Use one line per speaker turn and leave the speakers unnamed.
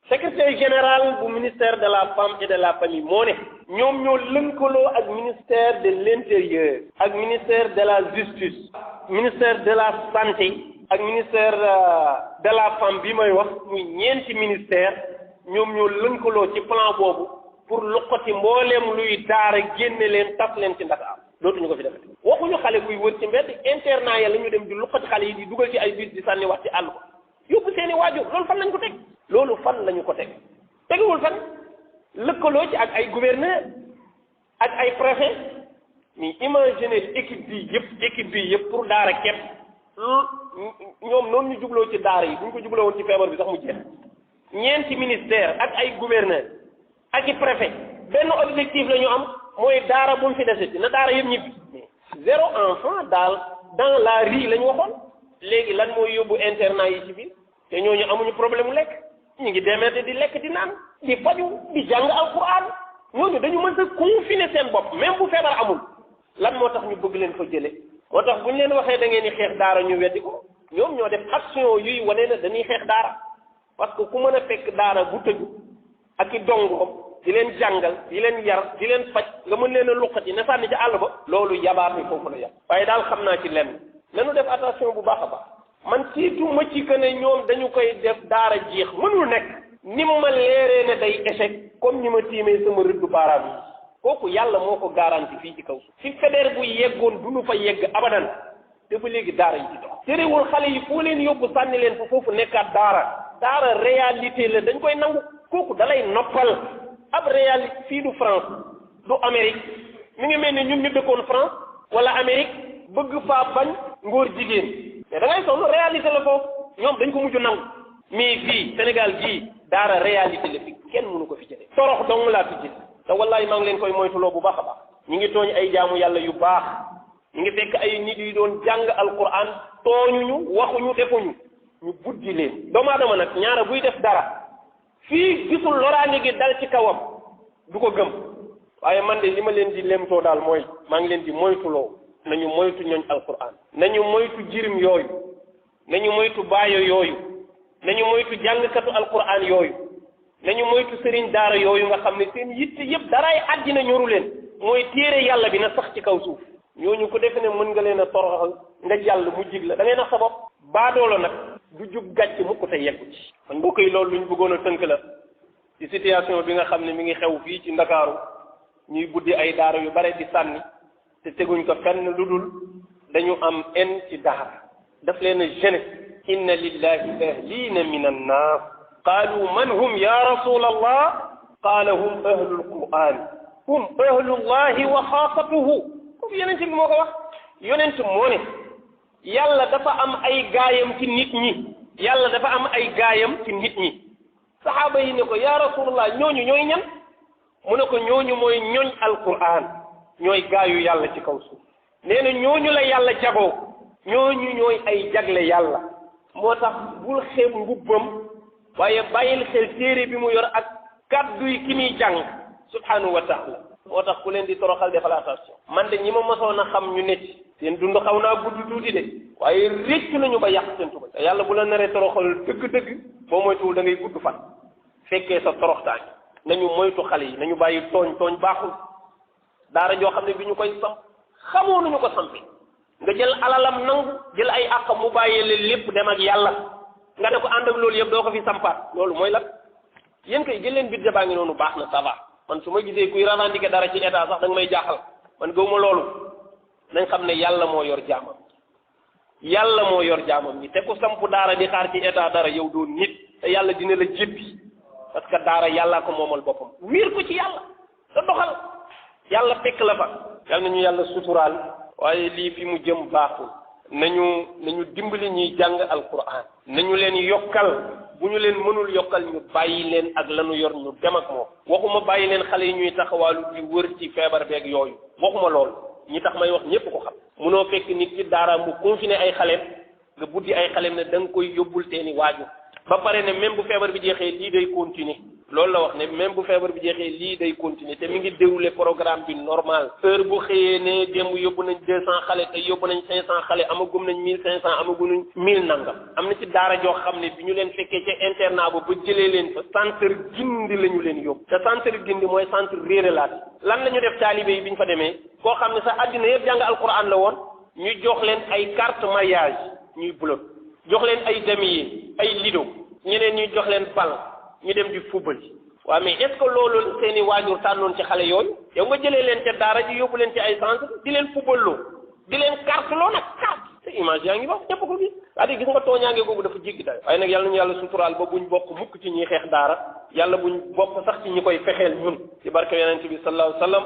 secrétaire général bu ministère de la femme et de la famille moo ne ñoom ñoo lënkaloo ak ministère de l'intérieur ak ministère de la justice ministère de la santé ak ministère de la femme bi may wax muy ñeenti ministère ñoom ñoo lënkaloo ci plan boobu pour luqati mbooleem luy daara génne leen taf leen ci Ndakaar dootuñu ko fi defati waxuñu xale buy wër ci mbedd internat ya la ñu dem di luqati xale yi di dugal ci ay bis di sànni wax ci àll ko yóbbu seeni waajur loolu fan lañ ko teg loolu fan lañu ko teg teguwul fan lëkkaloo ci ak ay gouverneur ak ay préfet mais imaginer équipe bi yëpp pour daara képp ñoom noonu ñu jubloo ci daara yi bu ñu ko jubloo woon ci feebar bi sax mu jeex ñeenti ministère ak ay gouverneur ak i préfet benn objectif la ñu am mooy daara bu mu fi deseti na daara yëpp ñibbi zéro enfant dans la rue la ñu waxoon léegi lan mooy yóbbu internat yi ci biir te ñooñu amuñu problème mu lekk ñu ngi demete di lekk di naan di faju di jàng alquran ñooñu dañu mën a confiner seen bopp même bu feebar amul lan moo tax ñu bëgg leen fa jële moo tax bu ñu leen waxee da ngeen di xeex daara ñu weddi ko ñoom ñoo def action yuy wane ne dañuy xeex daara parce que ku mën a fekk daara bu tëju ak i dongoom di leen jàngal di leen yar di leen faj nga mën leen a luqati ne sànni ci àll ba loolu yabaate foofu la yàq waaye daal xam naa ci lenn nanu def attention bu baax a baax man siitu ma ci que ne ñoom dañu koy def daara jeex mënul nekk ni ma leeree ne day échec comme ni ma tiimee sama rëddu baaraam yi kooku yàlla moo ko garanti fii ci kaw fi fédère bu yeggoon du nu fa yegg abadan te ba léegi daara yi di dox terewul xale yi foo leen yóbbu sànni leen fa foofu nekkaat daara réalité la dañ koy nangu kooku dalay noppal ab réalité fii du France du Amérique mi ngi mel ni ñun ñu dëkkoon France wala Amérique bëgg faa bañ ngóor jigéen mais da ngay sonn réalité la foofu ñoom dañ ko mujj nangu mais fii Sénégal gii daara réalité la fi kenn mënu ko fi jëlee torox dong laa fi jël te wallahi maa ngi leen koy moytuloo bu baax a baax ñu ngi tooñ ay jaamu yàlla yu baax ñu ngi fekk ay nit yu doon jàng alquran tooñuñu waxuñu defuñu ñu buddi leen doomu aadama nag ñaara buy def dara fii gisul loraange gi dal ci kawam du ko gëm waaye man de li ma leen di lemtoo daal mooy maa ngi leen di moytuloo nañu moytu ñooñ alquran nañu moytu jirim yooyu nañu moytu baayo yooyu nañu moytu jàngkatu alquran yooyu nañu moytu sëriñ daara yooyu nga xam ne seen yitte yëpp daraay àddina ñoru leen mooy téere yàlla bi na sax ci kaw suuf ñooñu ko defe ne mën nga leen a toroxal nga jàll mu jig la da ngay nax sa bopp baadoolo nag du jub gàcc mukk te yeggu ci kon mbokk yi loolu lu ñu bëggoon a tënk la ci situation bi nga xam ne mi ngi xew fii ci Ndakaaru ñuy buddi ay daara yu bare di sànni te teguñ ko fenn lu dul dañu am en ci daara daf leen a gêné inna lillahi ahliina min annaas qaalu man hum ya rasul allah qaala hum ahlul quran hum ahlullahi wa xaasatuhu foofu yonent bi moo ko wax yonent moo ne yàlla dafa am ay gaayam ci nit ñi yàlla dafa am ay gaayam ci nit ñi saxaaba yi ne ko ya rasulullah ñooñu ñooy ñan mu ne ko ñooñu mooy ñooñ alquran ñooy gaayu yàlla ci kaw suuf nee na ñooñu la yàlla jagoo ñooñu ñooy ay jagle yàlla moo tax bul xeeb mbubbam waaye bàyyil xel téere bi mu yor ak kàddu yi ki muy jàng subhanahu wa taala moo tax ku leen di toroxal defal attention man de ñi ma mosoon a xam ñu nekk seen dund xaw naa gudd tuuti de waaye réccu nañu ba yàq seen tuba te yàlla bu la naree toroxal dëgg-dëgg boo moytuwul da ngay gudd fan fekkee sa toroxtaan nañu moytu xale yi nañu bàyyi tooñ baaxul daara joo xam ne bi ñu koy samp xamoo nañu ko sampi nga jël alalam nangu jël ay àqam mu bàyyee leen lépp dem ak yàlla nga ne ko ànd ak loolu yëpp doo ko fi sampaat loolu mooy la yéen koy jël leen budget baa ngi noonu baax na ça va man su ma gisee kuy revendiquer dara ci état sax da nga may jaaxal man gëwuma loolu nañ xam ne yàlla moo yor jaamam ñi te ku samp daara di xaar ci état dara yow doo nit te yàlla dina la jéppi parce que daara yàllaa ko moomal boppam wiir ko ci yàlla te doxal yàlla fekk la fa yal nañu yàlla suturaal waaye lii fi mu jëm baaxul nañu dimbali ñuy jàng alquran nañu leen yokkal bu ñu leen mënul yokkal ñu bàyyi leen ak lanu yor ñu dem ak moom waxuma bàyyi leen xale yi ñuy taxawaalu di wër ci feebar beeg yooyu waxuma loolu ñi tax may wax ñépp ko xam munoo fekk nit ci daara mu confiné ay xaleem nga buddi ay xaleem ne da nga koy yóbbul teeni waajur ba pare ne même bu feebar bi jeexee lii day continuer loolu la wax ne même bu feebar bi jeexee lii day continuer te mi ngi déroulé programme bi normal heure bu xëyee ne démb yóbbu nañ 200 xale te yóbbu nañ 500 xale amagum nañ 1500 amagum nañ 1000 nangam am na ci daara joo xam ne bi ñu leen fekkee ca internat ba jëlee leen fa centre gindi la ñu leen yóbbu te centre gindi mooy centre réeralaat lan la ñu def taalibe yi bi ñu fa demee koo xam ne sax àddina yëpp jàng alquran la woon ñu jox leen ay carte mariage ñuy bulot jox leen ay damier ay lido ñeneen ñuy jox leen bal ñu dem di football ci waaw mais est-ce que loolu seeni waajur tànnoon ci xale yooyu yow nga jëlee leen ca daara ji yóbbu leen ci ay centre di leen football loo di leen carte loo nag carte te image yaa ngi wax ñëpp ko gis c'est-à-dire gis nga tooñaange googu dafa jéggi dayo waaye nag yàlla nañu yàlla suturaal ba buñ bokk mukk ci ñuy xeex daara yàlla buñ bokk sax ci ñi koy fexeel ñun ci barke yonent bi sallallahu alayhi wa sallam